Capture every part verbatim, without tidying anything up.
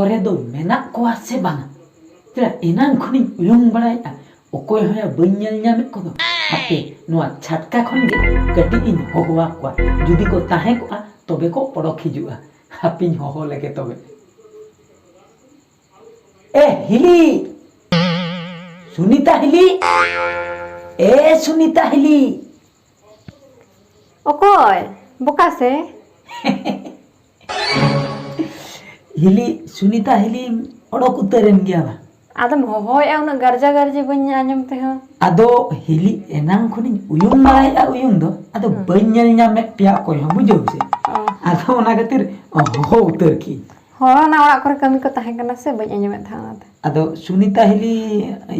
ᱠᱚᱨᱮ ᱫᱚ ᱢᱮᱱᱟᱜ ᱠᱚᱣᱟ ᱥᱮ ᱵᱟᱝ? ᱪᱮᱫᱟᱜ ᱮᱱᱟᱝ ᱠᱷᱚᱱᱤᱧ ᱩᱭᱩᱝ ᱵᱟᱲᱟᱭᱮᱫᱼᱟ, ᱚᱠᱚᱭ ᱦᱚᱸᱭᱟ ᱵᱟᱹᱧ ᱧᱮᱞ ᱧᱟᱢᱮᱫ ᱠᱚᱫᱚ᱾ ᱦᱟᱯᱮ, ᱱᱚᱣᱟ ᱪᱷᱟᱴᱠᱟ ᱠᱷᱚᱱ ᱜᱮ ᱠᱟᱹᱴᱤᱡ ᱤᱧ ᱦᱚᱦᱚᱣᱟᱠᱚᱣᱟ᱾ ᱡᱩᱫᱤ ᱠᱚ ᱛᱟᱦᱮᱸ ᱠᱚᱜᱼᱟ, ᱛᱚᱵᱮ ᱠᱚ ᱚᱰᱚᱠ ᱦᱤᱡᱩᱜᱼᱟ᱾ ᱦᱟᱯᱮᱧ ᱦᱚᱦᱚ ᱞᱮᱜᱮ ᱛᱚᱵᱮ᱾ ᱮ ᱦᱤᱞᱤ! ᱥᱩᱱᱤᱛᱟ ᱦᱤᱞᱤ! ᱮ ᱥᱩᱱᱤᱛᱟ ᱦᱤᱞᱤ! ᱚᱠᱚᱭ? ᱵᱚᱠᱟ ᱥᱮ? ᱦᱤᱞᱤ, ᱥᱩᱱᱤᱛᱟ ᱦᱤᱞᱤᱢ ᱚᱰᱚᱠ ᱩᱛᱟᱹᱨᱮᱱ ᱜᱮᱭᱟ ᱵᱟ? ᱟᱫᱚᱢ ᱦᱚᱦᱚᱭᱮᱜᱼᱟ ᱩᱱᱟᱹᱜ ᱜᱟᱨᱡᱟ ᱜᱟᱨᱡᱤ ᱵᱟᱹᱧ ᱟᱸᱡᱚᱢ ᱛᱮᱦᱚᱸ᱾ ᱟᱫᱚ ᱦᱤᱞᱤ ᱮᱱᱟᱝ ᱠᱷᱚᱱᱤᱧ ᱩᱭᱩᱝ ᱵᱟᱲᱟᱭᱮᱜᱼᱟ ᱩᱭᱩᱝ ᱫᱚ, ᱟᱫᱚ ᱦᱩᱸ᱾ ᱵᱟᱹᱧ ᱧᱮᱞ ᱧᱟᱢᱮᱫ ᱯᱮᱭᱟ ᱚᱠᱚᱭ ᱦᱚᱸ, ᱵᱩᱡᱷᱟᱹᱣ ᱥᱮ? ᱚ᱾ ᱟᱫᱚ ᱚᱱᱟ ᱠᱷᱟᱹᱛᱤᱨ ᱦᱚᱦᱚ ᱩᱛᱟᱹᱨ ᱠᱤᱧ᱾ ᱦᱚᱲ ᱚᱱᱟ ᱚᱲᱟᱜ ᱠᱚᱨᱮ ᱠᱟᱹᱢᱤ ᱠᱚ ᱛᱟᱦᱮᱸ ᱠᱟᱱᱟ ᱥᱮ, ᱵᱟᱹᱧ ᱟᱸᱡᱚᱢᱮᱫ ᱛᱟᱦᱮᱸᱫ ᱚᱱᱟᱛᱮ᱾ ᱟᱫᱚ ᱥᱩᱱᱤᱛᱟ ᱦᱤᱞᱤ,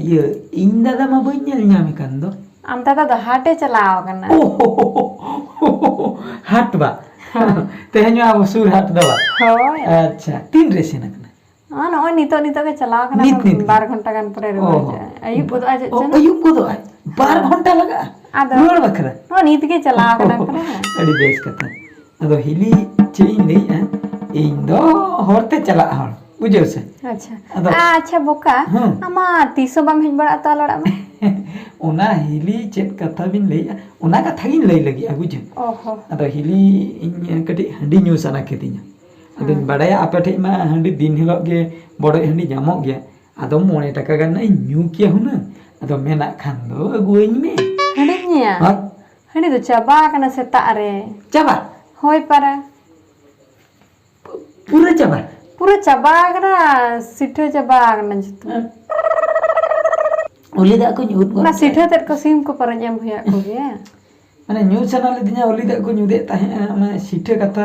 ᱤᱭᱟᱹ, ᱤᱧ ᱫᱟᱫᱟ ᱢᱟ ᱵᱟᱹᱧ ᱧᱮᱞ ᱧᱟᱢᱮ ᱠᱟᱱ ᱫᱚ᱾ ᱟᱢ ᱫᱟᱫᱟ ᱫᱚ ᱦᱟᱴᱮ ᱪᱟᱞᱟᱣ ᱠᱟᱱᱟ᱾ ᱳ ᱦᱳ ᱦᱳ ᱦᱳ, ᱦᱟᱴ ᱵᱟ? ᱦᱳᱭ᱾ ᱛᱮᱦᱮᱧ ᱢᱟ ᱟᱵᱚ ᱥᱩᱨ ᱦᱟᱴ ᱫᱚ ᱵᱟ? ᱦᱳᱭ᱾ ᱟᱪᱪᱷᱟ, ᱛᱤᱱ ᱨᱮ ᱥᱮᱱ ᱟᱠᱟᱱᱟ? ᱚ, ᱱᱚᱜᱼᱚᱭ ᱱᱤᱛᱚᱜ, ᱱᱤᱛᱚᱜ ᱜᱮ ᱪᱟᱞᱟᱣ ᱠᱟᱱᱟ, ᱱᱤᱛ, ᱱᱤᱛ ᱜᱮ? ᱵᱟᱨ ᱜᱷᱚᱱᱴᱟ ᱜᱟᱱ ᱯᱚᱨᱮ ᱨᱩᱣᱟᱹᱲ ᱚ᱾ ᱦᱤᱡᱩᱜᱼᱟ᱾ ᱟᱹᱭᱩᱵ ᱜᱚᱫᱚᱜᱼᱟ ᱪᱮᱫ ᱚ, ᱪᱚ ᱱᱟᱜ᱾ ᱟᱹᱭᱩᱵ ᱜᱚᱫᱚᱜᱼᱟᱭ? ᱵᱟᱨ ᱦᱳᱭ᱾ ᱜᱷᱚᱱᱴᱟ ᱞᱟᱜᱟᱜᱼᱟ? ᱟᱫᱚ ᱨᱩᱣᱟᱹᱲ ᱵᱟᱠᱷᱨᱟ? ᱱᱚᱜᱼᱚᱭ ᱱᱤᱛ ᱜᱮ ᱪᱟᱞᱟᱣ ᱠᱟᱱᱟ ᱯᱟᱞᱮ᱾ ᱟᱹᱰᱤ ᱵᱮᱥ ᱠᱟᱛᱷᱟ᱾ ᱟᱫᱚ ᱦᱤᱞᱤ, ᱪᱮᱫ ᱤᱧ ᱞᱟᱹᱭᱮᱜᱼᱟ, ᱤᱧ ᱫᱚ ᱦᱚᱨ ᱛᱮ ᱪᱟᱞᱟᱜ ᱦᱚᱲ, ᱵᱩᱡᱷᱟᱹᱣ ᱥᱮ? ᱟᱪᱪᱷᱟ᱾ ᱟᱫᱚ ᱟᱪᱪᱷᱟ ᱵᱚᱠᱟ, ᱦᱮᱸ᱾ ᱟᱢ ᱢᱟ ᱛᱤᱥ ᱦᱚᱸ ᱵᱟᱢ ᱦᱮᱡ ᱵᱟᱲᱟᱜᱼᱟ ᱛᱚ ᱟᱞᱮ ᱚᱲᱟᱜ ᱢᱟ? ᱚᱱᱟ ᱦᱤᱞᱤ ᱪᱮᱫ ᱠᱟᱛᱷᱟ ᱵᱤᱱ ᱞᱟᱹᱭᱮᱜᱼᱟ, ᱚᱱᱟ ᱠᱟᱛᱷᱟ ᱜᱤᱧ ᱞᱟᱹᱭ ᱞᱟᱹᱜᱤᱫ, ᱵᱩᱡᱷᱟᱹᱣ᱾ ᱚ ᱦᱚ᱾ ᱟᱫᱚ ᱦᱤᱞᱤ, ᱤᱧ ᱠᱟᱹᱴᱤᱡ ᱦᱟᱺᱰᱤ ᱧᱩ ᱥᱟᱱᱟ ᱠᱤᱫᱤᱧᱟ᱾ ᱟᱫᱚᱧ ᱦᱮᱸ᱾ ᱵᱟᱲᱟᱭᱟ ᱟᱯᱮ ᱴᱷᱮᱡ ᱢᱟ ᱦᱟᱺᱰᱤ ᱫᱤᱱ ᱦᱤᱞᱳᱜ ᱜᱮ ᱵᱚᱰᱚᱡ ᱦᱟᱺᱰᱤ ᱧᱟᱢᱚᱜ ᱜᱮᱭᱟ᱾ ᱟᱫᱚ ᱢᱚᱬᱮ ᱴᱟᱠᱟ ᱜᱟᱱ ᱤᱧ ᱧᱩ ᱠᱮᱭᱟ ᱦᱩᱱᱟᱹᱝ᱾ ᱟᱫᱚ ᱢᱮᱱᱟᱜ ᱠᱷᱟᱱ ᱫᱚ ᱟᱹᱜᱩᱣᱟᱹᱧ ᱢᱮ᱾ ᱦᱟᱺᱰᱤᱢ ᱧᱩᱭᱟ? ᱦᱳᱭ᱾ ᱦᱟᱺᱰᱤ ᱫᱚ ᱪᱟᱵᱟ ᱟᱠᱟᱱᱟ ᱥᱮᱛᱟᱜ ᱨᱮ᱾ ᱪᱟᱵᱟ? ᱦᱳᱭ ᱯᱟᱨᱟ᱾ ᱯᱩᱨᱟᱹ ᱪᱟᱵᱟ? ᱯᱩᱨᱟᱹ ᱪᱟᱵᱟ ᱟᱠᱟᱱᱟ, ᱥᱤᱴᱷᱟᱹ ᱪᱟᱵᱟ ᱟᱠᱟᱱᱟ ᱡᱚᱛᱚ᱾ ᱩᱞᱤ ᱫᱟᱜ ᱠᱚᱧ ᱩᱫ ᱜᱚᱫ ᱚᱱᱟ ᱠᱮᱫᱟ᱾ ᱥᱤᱴᱷᱟᱹ ᱛᱮᱫ ᱠᱚ ᱥᱤᱢ ᱠᱚ ᱯᱟᱨᱚᱢ ᱮᱢ ᱦᱩᱭᱟᱫ ᱠᱚᱜᱮᱭᱟ᱾ ᱢᱟᱱᱮ ᱧᱩ ᱥᱟᱱᱟ ᱞᱤᱫᱤᱧᱟ, ᱩᱞᱤ ᱫᱟᱜ ᱠᱚᱧ ᱩᱫᱮᱫ ᱛᱟᱦᱮᱸᱜᱼᱟ, ᱚᱱᱟ ᱥᱤᱴᱷᱟᱹ ᱠᱟᱛᱷᱟ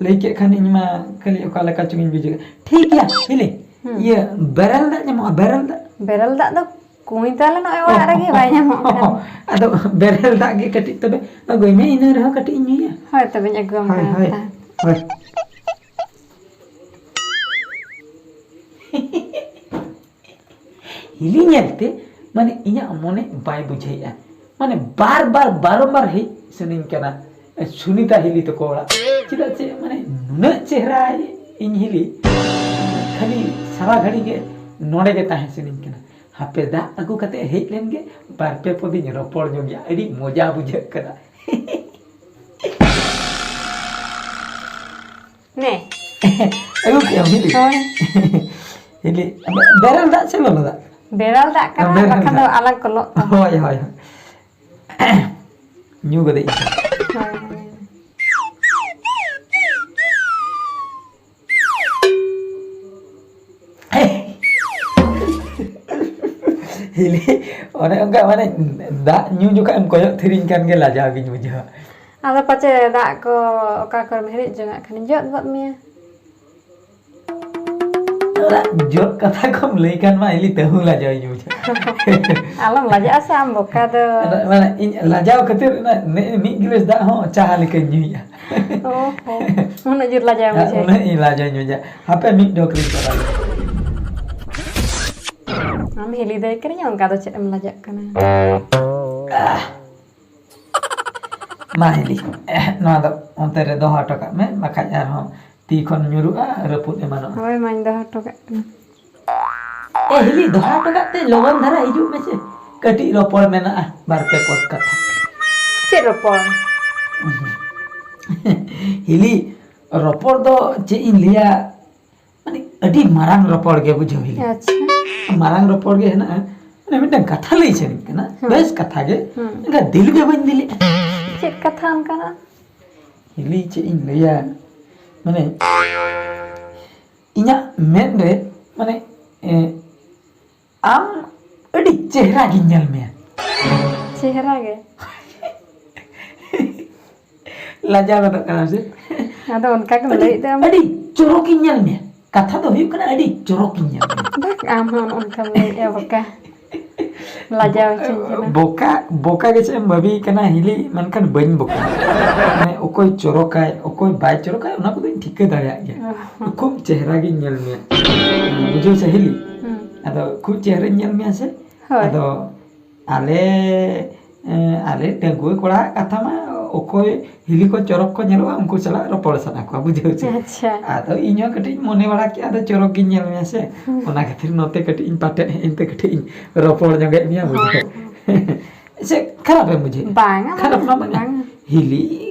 ᱞᱟᱹᱭ ᱠᱮᱫ ᱠᱷᱟᱱ ᱤᱧ ᱢᱟ ᱠᱷᱟᱹᱞᱤ ᱚᱠᱟ ᱞᱮᱠᱟ ᱪᱚᱝ ᱤᱧ ᱵᱩᱡᱷᱟᱹᱣ᱾ ᱴᱷᱤᱠ ᱜᱮᱭᱟ, ᱦᱤᱞᱤ, ᱦᱩᱸ᱾ ᱤᱭᱟᱹ, ᱵᱮᱨᱮᱞ ᱫᱟᱜ ᱧᱟᱢᱚᱜᱼᱟ, ᱵᱮᱨᱮᱞ ᱫᱟᱜ? ᱵᱮᱨᱮᱞ ᱫᱟᱜ ᱫᱚ ᱠᱩᱧ ᱛᱟᱞᱮ ᱱᱚᱜᱼᱚᱭ ᱚᱲᱟᱜ ᱨᱮᱜᱮ ᱵᱟᱭ ᱧᱟᱢᱚᱜ ᱠᱟᱱᱟ᱾ ᱟᱫᱚ ᱵᱮᱨᱮᱞ ᱫᱟᱜ ᱜᱮ ᱠᱟᱹᱴᱤᱡ ᱛᱚᱵᱮ ᱟᱹᱜᱩᱭ ᱢᱮ, ᱤᱱᱟᱹ ᱨᱮᱦᱚᱸ ᱠᱟᱹᱴᱤᱡ ᱤᱧ ᱧᱩᱭᱟ᱾ ᱦᱳᱭ, ᱛᱚᱵᱮᱧ ᱟᱹᱜᱩᱣᱟᱢ ᱦᱳᱭ, ᱠᱟᱱᱟ᱾ ᱦᱳᱭ, ᱛᱟᱦᱮᱸ᱾ ᱦᱳᱭ᱾ ᱦᱤᱞᱤ ᱧᱮᱞᱛᱮ, ᱢᱟᱱᱮ, ᱤᱧᱟᱹᱜ ᱢᱚᱱᱮ ᱵᱟᱭ ᱵᱩᱡᱷᱟᱹᱣᱮᱫᱼᱟ᱾ ᱢᱟᱱᱮ, ᱵᱟᱨ ᱵᱟᱨ, ᱵᱟᱨᱚᱢᱵᱟᱨ ᱦᱮᱡ ᱥᱟᱱᱟᱧ ᱠᱟᱱᱟ ᱥᱩᱱᱤᱛᱟ ᱦᱤᱞᱤ ᱛᱟᱠᱚ ᱚᱲᱟᱜ᱾ ᱪᱮᱫᱟᱜ ᱥᱮ, ᱢᱟᱱᱮ, ᱱᱩᱱᱟᱹᱜ ᱪᱮᱦᱨᱟ ᱤᱧ ᱦᱤᱞᱤ᱾ ᱥᱟᱨᱟ ᱜᱷᱟᱹᱲᱤ ᱜᱮ ᱱᱚᱰᱮ ᱜᱮ ᱛᱟᱦᱮᱸ ᱥᱟᱱᱟᱧ ᱠᱟᱱᱟ᱾ ᱦᱟᱯᱮ ᱫᱟᱜ ᱟᱹᱜᱩ ᱠᱟᱛᱮ ᱦᱮᱡ ᱞᱮᱱ ᱜᱮ, ᱵᱟᱨ ᱯᱮ ᱯᱚᱫᱤᱧ ᱨᱚᱯᱚᱲ ᱧᱚᱜ ᱜᱮᱭᱟ, ᱟᱹᱰᱤ ᱢᱚᱡᱟ ᱵᱩᱡᱷᱟᱹᱜ ᱠᱟᱱᱟ᱾ ᱱᱮ᱾ ᱟᱹᱜᱩ ᱠᱮᱜ ᱟᱢ ᱦᱤᱞᱤ? ᱦᱳᱭ᱾ ᱦᱤᱞᱤ, ᱵᱮᱨᱮᱞ ᱫᱟᱜ ᱥᱮ ᱞᱚᱞᱚ ᱫᱟᱜ? ᱵᱮᱨᱮᱞ ᱫᱟᱜ ᱠᱟᱱᱟ, ᱵᱮᱨᱮᱞ ᱵᱟᱠᱷᱟᱱ ᱫᱚ ᱫᱟᱜ᱾ ᱟᱞᱟᱝ ᱠᱚ ᱞᱚᱜ ᱛᱟᱢᱟ᱾ ᱦᱳᱭ, ᱦᱳᱭ, ᱦᱳᱭ᱾ ᱧᱩ ᱜᱚᱫᱮᱜ ᱤᱧ᱾ ᱦᱳᱭ, ᱦᱳᱭ᱾ ᱦᱤᱞᱤ, ᱚᱱᱮ ᱚᱱᱠᱟ ᱢᱟᱱᱮ ᱫᱟᱜ ᱧᱩ ᱡᱚᱠᱷᱚᱱ ᱮᱢ ᱠᱚᱭᱚᱜ ᱛᱷᱤᱨᱤᱧ ᱠᱷᱟᱱ ᱜᱮ ᱞᱟᱡᱟᱣ ᱜᱤᱧ ᱵᱩᱡᱷᱟᱹᱣᱟ᱾ ᱟᱫᱚ ᱯᱟᱪᱮ ᱫᱟᱜ ᱠᱚ ᱚᱠᱟ ᱠᱚᱨᱮᱢ ᱦᱤᱨᱤᱡ ᱡᱚᱝᱟᱜ ᱠᱷᱟᱱᱤᱧ ᱡᱚᱫ ᱜᱚᱫ ᱢᱮᱭᱟ᱾ ᱚᱲᱟᱜ ᱡᱚᱫ ᱠᱟᱛᱷᱟ ᱠᱚᱢ ᱞᱟᱹᱭ ᱠᱷᱟᱱ ᱢᱟ ᱦᱤᱞᱤ ᱛᱟᱹᱦᱩ ᱞᱟᱡᱟᱣ ᱤᱧ ᱵᱩᱡᱷᱟᱹᱣᱟ᱾ ᱟᱞᱚᱢ ᱞᱟᱡᱟᱜᱼᱟ ᱥᱮ ᱟᱢ ᱵᱚᱠᱟ ᱫᱚ᱾ ᱟᱫᱚ ᱢᱟᱱᱮ ᱤᱧ ᱞᱟᱡᱟᱣ ᱠᱷᱟᱹᱛᱤᱨ ᱚᱱᱟ ᱱᱮ-, ᱢᱤᱫ ᱜᱤᱞᱟᱹᱥ ᱫᱟᱜ ᱦᱚᱸ ᱪᱟ ᱞᱮᱠᱟᱧ ᱧᱩᱭᱟ᱾ ᱚ ᱦᱚᱸ, ᱩᱱᱟᱹᱜ ᱡᱳᱨ ᱞᱟᱡᱟᱣ ᱦᱮᱸ, ᱵᱩᱡᱷᱟᱹᱣ᱾ ᱩᱱᱟᱹᱜ ᱤᱧ ᱞᱟᱡᱟᱣ ᱧᱩᱭᱟ᱾ ᱦᱟᱯᱮ ᱢᱤᱫ ᱰᱚᱠ ᱨᱤᱧ ᱪᱟᱞᱟᱣ ᱞᱮᱱ᱾ ᱟᱢ ᱦᱤᱞᱤ ᱫᱟᱹᱭ ᱠᱟᱹᱱᱟᱹᱧ, ᱚᱱᱠᱟ ᱫᱚ ᱪᱮᱫ ᱮᱢ ᱞᱟᱡᱟᱜ ᱠᱟᱱᱟ? ᱢᱟ ᱦᱤᱞᱤ, ᱱᱚᱣᱟ ᱫᱚ ᱚᱱᱛᱮ ᱨᱮ ᱫᱚᱦᱚ ᱦᱚᱴᱚ ᱠᱟᱜ ᱢᱮ, ᱵᱟᱠᱷᱟᱡ ᱟᱨᱦᱚᱸ ᱛᱤ ᱠᱷᱚᱱ ᱧᱩᱨᱩᱜᱼᱟ, ᱨᱟᱹᱯᱩᱫ ᱮᱢᱟᱱᱚᱜᱼᱟ᱾ ᱦᱳᱭ, ᱢᱟᱧ ᱫᱚᱦᱚ ᱦᱚᱴᱚ ᱠᱟᱜ ᱠᱟᱱᱟ᱾ ᱮ ᱦᱤᱞᱤ, ᱫᱚᱦᱚ ᱦᱚᱴᱚ ᱠᱟᱜ ᱛᱮ ᱞᱚᱜᱚᱱ ᱫᱷᱟᱨᱟ ᱦᱤᱡᱩᱜ ᱢᱮᱥᱮ, ᱠᱟᱹᱴᱤᱡ ᱨᱚᱯᱚᱲ ᱢᱮᱱᱟᱜᱼᱟ, ᱵᱟᱨ ᱯᱮ ᱯᱚᱫ ᱠᱟᱛᱷᱟ᱾ ᱪᱮᱫ ᱨᱚᱯᱚᱲ? ᱦᱤᱞᱤ, ᱨᱚᱯᱚᱲ ᱫᱚ ᱪᱮᱫ ᱤᱧ ᱞᱟᱹᱭᱟ, ᱢᱟᱱᱮ ᱟᱹᱰᱤ ᱢᱟᱨᱟᱝ ᱨᱚᱯᱚᱲ ᱜᱮ, ᱵᱩᱡᱷᱟᱹᱣ ᱦᱤᱞᱤ᱾ ᱟᱪᱪᱷᱟ᱾ ᱢᱟᱨᱟᱝ ᱨᱚᱯᱚᱲ ᱜᱮ ᱦᱮᱱᱟᱜᱼᱟ, ᱢᱟᱱᱮ ᱢᱤᱫᱴᱟᱝ ᱠᱟᱛᱷᱟ ᱞᱟᱹᱭ ᱥᱟᱱᱟᱧ ᱠᱟᱱᱟ, ᱦᱮᱸ᱾ ᱵᱮᱥ ᱠᱟᱛᱷᱟ ᱜᱮ, ᱦᱮᱸ᱾ ᱮᱱᱠᱷᱟᱱ ᱫᱤᱞ ᱜᱮ ᱵᱟᱹᱧ ᱫᱤᱞᱮᱜᱼᱟ᱾ ᱪᱮᱫ ᱠᱟᱛᱷᱟ ᱚᱱᱠᱟᱱᱟᱜ? ᱦᱤᱞᱤ, ᱪᱮᱫ ᱤᱧ ᱞᱟᱹᱭᱟ, ᱢᱟᱱᱮ ᱤᱧᱟᱹᱜ ᱢᱮᱫ ᱨᱮ ᱢᱟᱱᱮ, ᱮ, ᱟᱢ ᱟᱹᱰᱤ ᱪᱮᱦᱨᱟ ᱜᱤᱧ ᱧᱮᱞ ᱢᱮᱭᱟ᱾ ᱪᱮᱦᱨᱟ ᱜᱮ? ᱞᱟᱡᱟᱣ ᱜᱚᱫᱚᱜ ᱠᱟᱱᱟ ᱥᱮ? ᱟᱫᱚ ᱚᱱᱠᱟ ᱜᱮᱢ ᱟᱹᱰᱤ, ᱞᱟᱹᱭᱮᱫ ᱫᱚ ᱟᱢ᱾ ᱟᱹᱰᱤ ᱪᱚᱨᱚᱠᱤᱧ ᱧᱮᱞ ᱢᱮᱭᱟ᱾ ᱠᱟᱛᱷᱟ ᱫᱚ ᱦᱩᱭᱩᱜ ᱠᱟᱱᱟ ᱟᱹᱰᱤ ᱪᱚᱨᱚᱠᱤᱧ ᱧᱮᱞ ᱢᱮᱭᱟ᱾ ᱵᱟᱠ, ᱟᱢ ᱦᱚᱸ ᱚᱱᱠᱟᱢ ᱞᱟᱹᱭᱮᱫᱼᱟ ᱵᱚᱠᱟ᱾ ᱞᱟᱡᱟᱣ ᱦᱚᱪᱚᱧ ᱠᱟᱱᱟ᱾ ᱵᱚᱠᱟ, ᱵᱚᱠᱟ ᱜᱮ ᱪᱮᱫ ᱮᱢ ᱵᱷᱟᱹᱵᱤᱭ ᱠᱟᱱᱟ ᱦᱤᱞᱤ, ᱢᱮᱱᱠᱷᱟᱱ ᱵᱟᱹᱧ ᱵᱚᱠᱟ᱾ ᱢᱟᱱᱮ ᱚᱠᱚᱭ ᱪᱚᱨᱚᱠᱟᱭ, ᱚᱠᱚᱭ ᱵᱟᱭ ᱪᱚᱨᱚᱠᱟᱭ, ᱚᱱᱟ ᱠᱚᱫᱚᱧ ᱴᱷᱤᱠᱟᱹ ᱫᱟᱲᱮᱭᱟᱜ ᱜᱮᱭᱟ᱾ ᱚ᱾ ᱠᱷᱩᱵ ᱪᱮᱦᱨᱟ ᱜᱤᱧ ᱧᱮᱞ ᱢᱮᱭᱟ᱾ ᱵᱩᱡᱷᱟᱹᱣ ᱥᱮ ᱦᱤᱞᱤ? ᱦᱩᱸ᱾ ᱟᱫᱚ ᱠᱷᱩᱵ ᱪᱮᱦᱨᱟᱧ ᱧᱮᱞ ᱢᱮᱭᱟ ᱥᱮ? ᱦᱳᱭ᱾ ᱟᱫᱚ ᱟᱞᱮ, ᱮᱸ, ᱟᱞᱮ ᱰᱟᱺᱜᱩᱣᱟᱹ ᱠᱚᱲᱟᱣᱟᱜ ᱠᱟᱛᱷᱟ ᱢᱟ ᱚᱠᱚᱭ ᱦᱤᱞᱤ ᱠᱚ ᱪᱚᱨᱚᱠ ᱠᱚ ᱧᱮᱞᱚᱜᱼᱟ, ᱩᱱᱠᱩ ᱥᱟᱞᱟᱜ ᱨᱚᱯᱚᱲ ᱥᱟᱱᱟ ᱠᱚᱣᱟ, ᱵᱩᱡᱷᱟᱹᱣ ᱪᱮ? ᱟᱪᱪᱷᱟ᱾ ᱟᱫᱚ ᱤᱧ ᱦᱚᱸ ᱠᱟᱹᱴᱤᱡ ᱢᱚᱱᱮ ᱵᱟᱲᱟ ᱠᱮᱜᱼᱟ, ᱟᱫᱚ ᱪᱚᱨᱚᱠ ᱜᱤᱧ ᱧᱮᱞ ᱢᱮᱭᱟ ᱥᱮ, ᱚᱱᱟ ᱠᱷᱟᱹᱛᱤᱨ ᱱᱚᱛᱮ ᱠᱟᱹᱴᱤᱡ ᱤᱧ ᱯᱟᱴᱮᱫ ᱦᱮᱡ ᱮᱱᱛᱮ ᱠᱟᱹᱴᱤᱡ ᱤᱧ ᱨᱚᱯᱚᱲ ᱧᱚᱜᱮᱫ ᱢᱮᱭᱟ, ᱵᱩᱡᱷᱟᱹᱣ᱾ ᱦᱚᱸ᱾ ᱥᱮ ᱠᱷᱟᱨᱟᱯ ᱮᱢ ᱵᱩᱡᱷᱟᱹᱣ? ᱵᱟᱝᱟ, ᱠᱷᱟᱨᱟᱯ ᱢᱟ ᱵᱟᱝᱟ, ᱵᱟᱝᱟ᱾ ᱦᱤᱞᱤ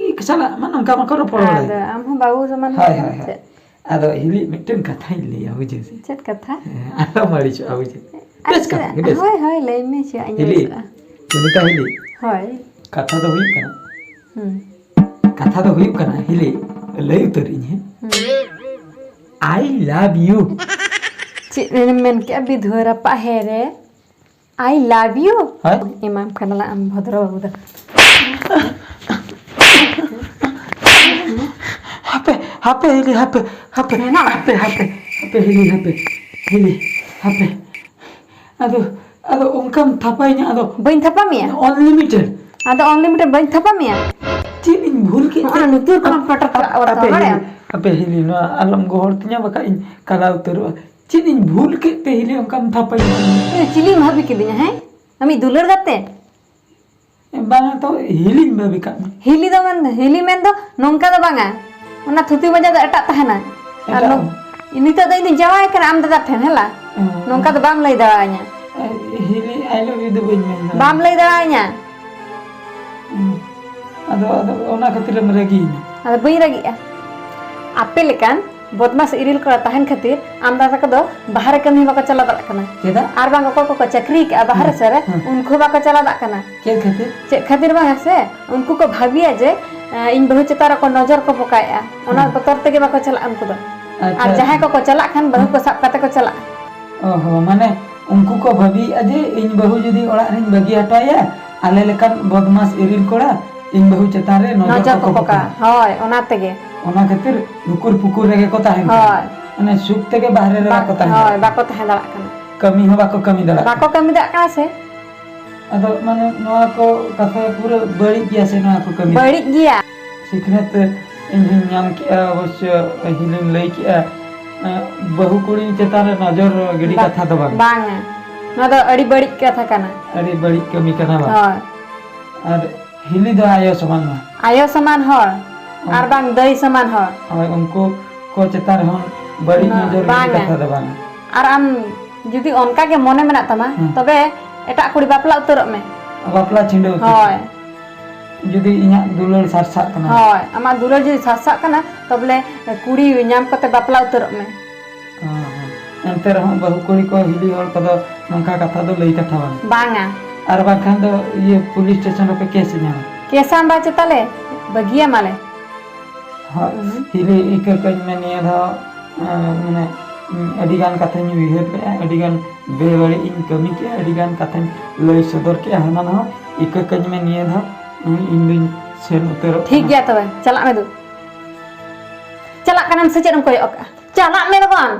ᱥᱟᱞᱟᱜ ᱢᱟ ᱱᱚᱝᱠᱟ ᱢᱟᱠᱚ ᱨᱚᱯᱚᱲ ᱵᱟᱲᱟᱭ᱾ ᱟᱫᱚ ᱟᱢ ᱦᱚᱸ ᱵᱟᱹᱵᱩ ᱥᱚᱢᱟᱱ ᱦᱳᱭ, ᱜᱮᱭᱟᱢ ᱦᱳᱭ, ᱦᱳᱭ᱾ ᱪᱮᱫ? ᱟᱫᱚ ᱦᱤᱞᱤ ᱢᱤᱫᱴᱮᱱ ᱠᱟᱛᱷᱟᱧ ᱞᱟᱹᱭᱟ, ᱵᱩᱡᱷᱟᱹᱣ ᱥᱮ? ᱪᱮᱫ ᱠᱟᱛᱷᱟ? ᱦᱮᱸ, ᱟᱞᱚᱢ ᱟᱹᱲᱤᱥᱚᱜᱼᱟ, ᱵᱩᱡᱷᱟᱹᱣ᱾ ᱵᱮᱥ ᱟᱪᱪᱷᱟ, ᱠᱟᱛᱷᱟ ᱜᱮ, ᱵᱮᱥ᱾ ᱦᱳᱭ, ᱦᱳᱭ, ᱞᱟᱹᱭ ᱢᱮ, ᱪᱮᱫ ᱤᱧ ᱦᱤᱞᱤ, ᱟᱹᱲᱤᱥᱚᱜᱼᱟ? ᱥᱩᱱᱤᱛᱟ ᱦᱤᱞᱤ, ᱦᱳᱭ᱾ ᱠᱟᱛᱷᱟ ᱫᱚ ᱦᱩᱭᱩᱜ ᱠᱟᱱᱟ, ᱦᱩᱸ᱾ ᱠᱟᱛᱷᱟ ᱫᱚ ᱦᱩᱭᱩᱜ ᱠᱟᱱᱟ, ᱦᱤᱞᱤ, ᱞᱟᱹᱭ ᱩᱛᱟᱹᱨ ᱤᱧ, ᱦᱮᱸ? ᱦᱩᱸ᱾ I love you᱾ ᱪᱮᱫ ᱮᱢ ᱢᱮᱱ ᱠᱮᱜᱼᱟ, ᱵᱤᱫᱷᱩᱣᱟᱹ ᱨᱟᱯᱟᱜ ᱦᱮ ᱨᱮ? I love you᱾ ᱦᱳᱭ᱾ ᱮᱢᱟᱢ ᱠᱟᱱᱟᱞᱟᱝ ᱟᱢ ᱵᱷᱚᱫᱨᱚ ᱵᱟᱹᱵᱩ ᱫᱚ᱾ ᱦᱟᱯᱮ, ᱦᱟᱯᱮ, ᱦᱤᱞᱤ, ᱦᱟᱯᱮ, ᱦᱟᱯᱮ, ᱢᱮᱱᱟᱜᱼᱟ᱾ ᱦᱟᱯᱮ, ᱦᱟᱯᱮ, ᱦᱟᱯᱮ, ᱦᱤᱞᱤ, ᱦᱟᱯᱮ, ᱦᱤᱞᱤ, ᱦᱟᱯᱮ᱾ ᱟᱫᱚ, ᱟᱫᱚ ᱚᱱᱠᱟᱢ ᱛᱷᱟᱯᱟᱭᱤᱧᱟ, ᱟᱫᱚ ᱵᱟᱹᱧ ᱛᱷᱟᱯᱟ ᱢᱮᱭᱟ? Unlimited᱾ ᱟᱫᱚ unlimited ᱵᱟᱹᱧ ᱛᱷᱟᱯᱟ ᱢᱮᱭᱟ? ᱪᱮᱫ ᱤᱧ ᱵᱷᱩᱞ ᱠᱮᱫ ᱛᱮ? ᱦᱚᱸᱜᱼᱚᱭ ᱞᱩᱛᱩᱨ ᱠᱷᱚᱱ ᱟᱯᱮ, ᱯᱚᱴᱚᱨ ᱠᱟᱜ ᱚᱨ ᱟᱯᱮ ᱛᱟᱢᱟ, ᱦᱤᱞᱤ, ᱵᱟᱲᱟᱭᱟᱢ? ᱟᱯᱮ ᱦᱤᱞᱤ, ᱱᱚᱣᱟ ᱟᱞᱚᱢ ᱜᱚᱦᱚᱲ ᱛᱤᱧᱟ, ᱵᱟᱠᱷᱟᱡ ᱤᱧ ᱠᱟᱞᱟᱣ ᱩᱛᱟᱹᱨᱚᱜᱼᱟ᱾ ᱪᱮᱫ ᱤᱧ ᱵᱷᱩᱞ ᱠᱮᱫ ᱛᱮ ᱦᱤᱞᱤ ᱚᱱᱠᱟᱢ ᱛᱷᱟᱯᱟᱭᱤᱧᱟ? ᱮ, ᱪᱤᱞᱤᱢ ᱵᱷᱟᱹᱵᱤ ᱠᱤᱫᱤᱧᱟ, ᱦᱮᱸ? ᱟᱢᱤᱡ ᱫᱩᱞᱟᱹᱲ ᱜᱟᱛᱮ? ᱵᱟᱝᱟ ᱛᱚ, ᱦᱤᱞᱤᱧ ᱵᱷᱟᱹᱵᱤ ᱠᱟᱜ ᱢᱮ᱾ ᱦᱤᱞᱤ ᱫᱚ ᱢᱮᱱ, ᱦᱤᱞᱤ ᱢᱮᱱ ᱫᱚ ᱱᱚᱝᱠᱟ ᱫᱚ ᱵᱟᱝᱟ᱾ ᱚᱱᱟ ᱛᱷᱩᱛᱤ ᱢᱚᱡᱟ ᱫᱚ ᱮᱴᱟᱜ ᱛᱟᱦᱮᱱᱟ᱾ ᱟᱨ ᱮᱴᱟᱜ ᱱᱚ-, ᱫᱚ? ᱱᱤᱛᱚᱜ ᱫᱚ ᱤᱧ ᱫᱚᱧ ᱡᱟᱶᱟᱭ ᱠᱟᱱᱟ ᱟᱢ ᱫᱟᱫᱟ ᱴᱷᱮᱱ, ᱦᱮᱞᱟ᱾ ᱦᱮᱸ᱾ ᱱᱚᱝᱠᱟ ᱫᱚ ᱵᱟᱢ ᱞᱟᱹᱭ ᱫᱟᱲᱮᱭᱟᱹᱧᱟ᱾ ᱮ, ᱦᱤᱞᱤ, I love you ᱫᱚ ᱵᱟᱹᱧ ᱢᱮᱱ ᱫᱟ᱾ ᱵᱟᱢ ᱞᱟᱹᱭ ᱫᱟᱲᱮᱭᱟᱹᱧᱟ᱾ ᱦᱮᱸ᱾ ᱟᱫᱚ, ᱟᱫᱚ ᱚᱱᱟ ᱠᱷᱟᱹᱛᱤᱨᱮᱢ ᱨᱟᱹᱜᱤᱭᱮᱱᱟ? ᱟᱫᱚ ᱵᱟᱹᱧ ᱨᱟᱹᱜᱤᱜᱼᱟ᱾ ᱟᱯᱮ ᱞᱮᱠᱟᱱ ᱵᱚᱫᱢᱟᱥ ᱤᱨᱤᱞ ᱠᱚᱲᱟ ᱛᱟᱦᱮᱱ ᱠᱷᱟᱹᱛᱤᱨ ᱟᱢ ᱫᱟᱫᱟ ᱛᱟᱠᱚ ᱫᱚ ᱵᱟᱦᱨᱮ ᱠᱟᱹᱢᱤ ᱦᱚᱸ ᱵᱟᱠᱚ ᱪᱟᱞᱟᱣ ᱫᱟᱲᱮᱭᱟᱜ ᱠᱟᱱᱟ᱾ ᱪᱮᱫᱟᱜ? ᱟᱨ ᱵᱟᱝ ᱚᱠᱚᱭ ᱠᱚᱠᱚ ᱪᱟᱹᱠᱨᱤ ᱠᱟᱜᱼᱟ ᱵᱟᱦᱨᱮ ᱦᱮᱸ, ᱥᱮᱫ ᱨᱮ, ᱦᱮᱸ᱾ ᱩᱱᱠᱩ ᱦᱚᱸ ᱵᱟᱠᱚ ᱪᱟᱞᱟᱣ ᱫᱟᱲᱮᱭᱟᱜ ᱠᱟᱱᱟ᱾ ᱪᱮᱫ ᱠᱷᱟᱹᱛᱤᱨ? ᱪᱮᱫ ᱠᱷᱟᱹᱛᱤᱨ ᱵᱟᱝᱟ ᱥᱮ, ᱩᱱᱠᱩ ᱠᱚ ᱵᱷᱟᱹᱵᱤᱭᱟ ᱡᱮ, ᱮ, ᱤᱧ ᱵᱟᱹᱦᱩ ᱪᱮᱛᱟᱱ ᱨᱮᱠᱚ ᱱᱚᱡᱚᱨ ᱠᱚ ᱯᱚᱠᱟᱭᱮᱫᱼᱟ, ᱚᱱᱟ ᱦᱮᱸ᱾ ᱵᱚᱛᱚᱨ ᱛᱮᱜᱮ ᱵᱟᱠᱚ ᱪᱟᱞᱟᱜᱼᱟ ᱩᱱᱠᱩ ᱫᱚ᱾ ᱟᱪᱪᱷᱟ, ᱟᱨ ᱟᱪᱪᱷᱟ᱾ ᱡᱟᱦᱟᱸᱭ ᱠᱚᱠᱚ ᱪᱟᱞᱟᱜ ᱠᱷᱟᱱ ᱵᱟᱹᱦᱩ ᱠᱚ ᱥᱟᱵ ᱠᱟᱛᱮ ᱠᱚ ᱪᱟᱞᱟᱜᱼᱟ᱾ ᱚ ᱦᱚᱸ, ᱢᱟᱱᱮ ᱩᱱᱠᱩ ᱠᱚ ᱵᱷᱟᱹᱵᱤᱭᱮᱫᱼᱟ ᱡᱮ ᱤᱧ ᱵᱟᱹᱦᱩ ᱡᱩᱫᱤ ᱚᱲᱟᱜ ᱨᱤᱧ ᱵᱟᱹᱜᱤ ᱦᱚᱴᱚ ᱟᱭᱟ, ᱟᱞᱮ ᱞᱮᱠᱟᱱ ᱵᱚᱫᱢᱟᱥ ᱤᱨᱤᱞ ᱠᱚᱲᱟ ᱤᱧ ᱵᱟᱹᱦᱩ ᱪᱮᱛᱟᱱ ᱨᱮ ᱱᱚᱡᱚᱨ ᱱᱚᱡᱚᱨ ᱠᱚᱠᱚ ᱠᱚ ᱯᱚᱠᱟᱭᱟ᱾ ᱯᱚᱠᱟᱭᱟ᱾ ᱦᱳᱭ, ᱚᱱᱟ ᱛᱮᱜᱮ᱾ ᱚᱱᱟ ᱠᱷᱟᱹᱛᱤᱨ ᱱᱩᱠᱩᱨ ᱯᱩᱠᱩᱨ ᱨᱮᱜᱮ ᱠᱚ ᱛᱟᱦᱮᱱ ᱠᱟᱱᱟ᱾ ᱦᱳᱭ᱾ ᱢᱟᱱᱮ ᱥᱩᱠ ᱛᱮᱜᱮ ᱵᱟᱦᱨᱮ ᱨᱮ ᱵᱟᱠ-, ᱵᱟᱠᱚ ᱛᱟᱦᱮᱱ ᱦᱳᱭ, ᱠᱟᱱᱟ᱾ ᱵᱟᱠᱚ ᱛᱟᱦᱮᱸ ᱫᱟᱲᱮᱭᱟᱜ ᱠᱟᱱᱟ᱾ ᱠᱟᱹᱢᱤ ᱦᱚᱸ ᱵᱟᱠᱚ ᱠᱟᱹᱢᱤ ᱫᱟᱲᱮᱭᱟᱜ ᱵᱟᱠᱚ ᱠᱟᱱᱟ᱾ ᱠᱟᱹᱢᱤ ᱫᱟᱲᱮᱭᱟᱜ ᱠᱟᱱᱟ ᱥᱮ? ᱟᱫᱚ ᱢᱟᱱᱮ ᱱᱚᱣᱟ ᱠᱚ ᱠᱟᱛᱷᱟ ᱯᱩᱨᱟᱹ ᱵᱟᱹᱲᱤᱡ ᱜᱮᱭᱟ ᱥᱮ ᱱᱚᱣᱟ ᱠᱚ ᱠᱟᱹᱢᱤ? ᱵᱟᱹᱲᱤᱡ ᱜᱮᱭᱟ᱾ ᱥᱤᱠᱷᱱᱟᱹᱛ ᱤᱧ ᱦᱚᱸᱧ ᱧᱟᱢ ᱠᱮᱜᱼᱟ, ᱚᱵᱚᱥᱥᱚ ᱦᱤᱞᱤᱢ ᱞᱟᱹᱭ ᱠᱮᱜᱼᱟ, ᱮᱸ, ᱵᱟᱹᱦᱩ ᱠᱩᱲᱤ ᱪᱮᱛᱟᱱ ᱨᱮ ᱱᱚᱡᱚᱨ ᱜᱤᱰᱤ ᱵᱟ-, ᱠᱟᱛᱷᱟ ᱫᱚ ᱵᱟᱝ᱾ ᱵᱟᱝᱟ᱾ ᱱᱚᱣᱟ ᱫᱚ ᱟᱹᱰᱤ ᱵᱟᱹᱲᱤᱡ ᱠᱟᱛᱷᱟ ᱠᱟᱱᱟ᱾ ᱟᱹᱰᱤ ᱵᱟᱹᱲᱤᱡ ᱠᱟᱹᱢᱤ ᱠᱟᱱᱟ ᱵᱟᱝ? ᱦᱳᱭ᱾ ᱟᱨ ᱦᱤᱞᱤ ᱫᱚ ᱟᱭᱳ ᱥᱚᱢᱟᱱ ᱢᱟ᱾ ᱟᱭᱳ ᱥᱚᱢᱟᱱ ᱦᱚᱲ ᱦᱩᱸ᱾ ᱟᱨ ᱵᱟᱝ ᱫᱟᱹᱭ ᱥᱚᱢᱟᱱ ᱦᱚᱲ᱾ ᱦᱳᱭ, ᱩᱱᱠᱩ ᱠᱚ ᱪᱮᱛᱟᱱ ᱨᱮᱦᱚᱸ ᱵᱟᱹᱲᱤᱡ ᱵᱟᱝᱟ᱾ ᱱᱚᱡᱚᱨ ᱜᱤᱰᱤ ᱵᱟᱝᱟ᱾ ᱠᱟᱛᱷᱟ ᱫᱚ ᱵᱟᱝᱟ᱾ ᱟᱨ ᱟᱢ ᱡᱩᱫᱤ ᱚᱱᱠᱟ ᱜᱮ ᱢᱚᱱᱮ ᱢᱮᱱᱟᱜ ᱛᱟᱢᱟ, ᱦᱩᱸ᱾ ᱛᱚᱵᱮ ᱮᱴᱟᱜ ᱠᱩᱲᱤ ᱵᱟᱯᱞᱟ ᱩᱛᱟᱹᱨᱚᱜ ᱢᱮ᱾ ᱵᱟᱯᱞᱟ ᱪᱷᱤᱸᱰᱟᱹᱣ ᱩᱛᱟᱹᱨ ᱦᱳᱭ᱾ ᱠᱟᱛᱮ᱾ ᱡᱩᱫᱤ ᱤᱧᱟᱹᱜ ᱫᱩᱞᱟᱹᱲ ᱥᱟᱨᱥᱟᱜ ᱠᱟᱱᱟ᱾ ᱦᱳᱭ, ᱟᱢᱟᱜ ᱫᱩᱞᱟᱹᱲ ᱡᱩᱫᱤ ᱥᱟᱨᱥᱟᱜ ᱠᱟᱱᱟ, ᱛᱚᱵᱮ ᱠᱩᱲᱤ ᱧᱟᱢ ᱠᱟᱛᱮ ᱵᱟᱯᱞᱟ ᱩᱛᱟᱹᱨᱚᱜ ᱢᱮ᱾ ᱦᱮᱸ, ᱦᱮᱸ᱾ ᱮᱱᱛᱮ ᱨᱮᱦᱚᱸ ᱵᱟᱹᱦᱩ ᱠᱩᱲᱤ ᱠᱚ ᱦᱤᱞᱤ ᱦᱚᱲ ᱠᱚᱫᱚ ᱱᱚᱝᱠᱟ ᱠᱟᱛᱷᱟ ᱫᱚ ᱞᱟᱹᱭ ᱠᱟᱛᱷᱟ ᱵᱟᱝ᱾ ᱵᱟᱝᱟ᱾ ᱟᱨ ᱵᱟᱝᱠᱷᱟᱱ ᱫᱚ ᱤᱭᱟᱹ ᱯᱩᱞᱤᱥ ᱥᱴᱮᱥᱚᱱ ᱨᱮᱯᱮ ᱠᱮᱥ ᱧᱟᱢᱟ᱾ ᱠᱮᱥᱟᱢ ᱵᱟ ᱪᱮᱛᱟᱞᱮ, ᱵᱟᱹᱜᱤᱭᱟᱢᱟᱞᱮ᱾ ᱦᱳᱭ, ᱦᱩᱸ᱾ ᱦᱤᱞᱤ ᱤᱠᱟᱹ ᱠᱟᱹᱧ ᱢᱮ ᱱᱤᱭᱟᱹ ᱫᱷᱟᱣ, ᱮᱸ, ᱢᱟᱱᱮ, ᱩᱸ, ᱟᱹᱰᱤ ᱜᱟᱱ ᱠᱟᱛᱷᱟᱧ ᱩᱭᱦᱟᱹᱨ ᱞᱮᱜᱼᱟ, ᱟᱹᱰᱤ ᱜᱟᱱ ᱵᱮᱵᱟᱹᱲᱤᱡ ᱤᱧ ᱠᱟᱹᱢᱤ ᱠᱮᱜᱼᱟ, ᱟᱹᱰᱤ ᱜᱟᱱ ᱠᱟᱛᱷᱟᱧ ᱞᱟᱹᱭ ᱥᱚᱫᱚᱨ ᱠᱮᱜᱼᱟ ᱦᱟᱱᱟ ᱱᱟᱣᱟ, ᱤᱠᱟᱹ ᱠᱟᱹᱧ ᱢᱮ ᱱᱤᱭᱟᱹ ᱫᱷᱟᱣ, ᱩᱸ, ᱤᱧ ᱫᱩᱧ ᱥᱮᱱ ᱩᱛᱟᱹᱨᱚᱜ ᱴᱷᱤᱠ ᱠᱟᱱᱟ᱾ ᱜᱮᱭᱟ ᱛᱚᱵᱮ, ᱪᱟᱞᱟᱜ ᱢᱮ ᱫᱩ᱾ ᱪᱟᱞᱟᱜ ᱠᱟᱱᱟᱢ ᱥᱮ ᱪᱮᱫ ᱮᱢ ᱠᱚᱭᱚᱜ ᱠᱟᱜᱼᱟ? ᱪᱟᱞᱟᱜ ᱢᱮ ᱞᱚᱜᱚᱱ᱾